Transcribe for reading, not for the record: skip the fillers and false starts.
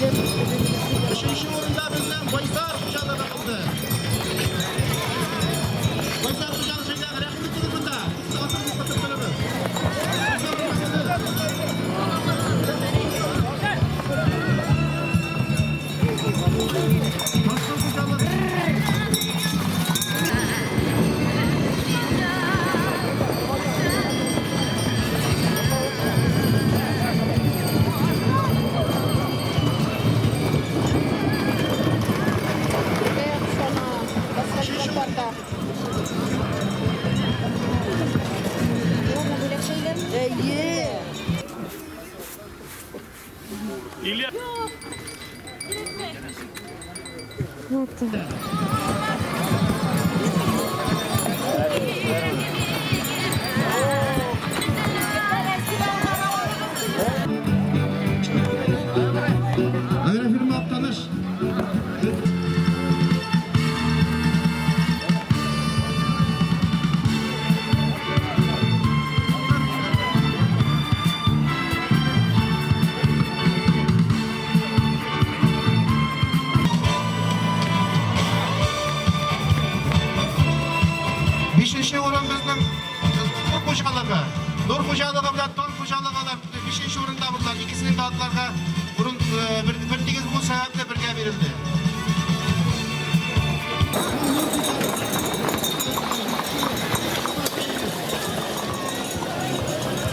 Өченче урында безнең Байсар хуҗалыгы булды. Байсар хуҗалыгы җыйнагы, рәхим итегез монда. Асыл көтеп торабыз. Байсар хуҗалыгы. Ташкын хуҗалыгы. Илья. Агрофирма Актаныш. Бишенче урын безнең Нур хуҗалыгы. Нур хуҗалыгы белән Тон хуҗалыгы да бишенче урында булдылар. Икесенең дә атларга урын бер, бер тигез булу сәбәпле бергә бирелде.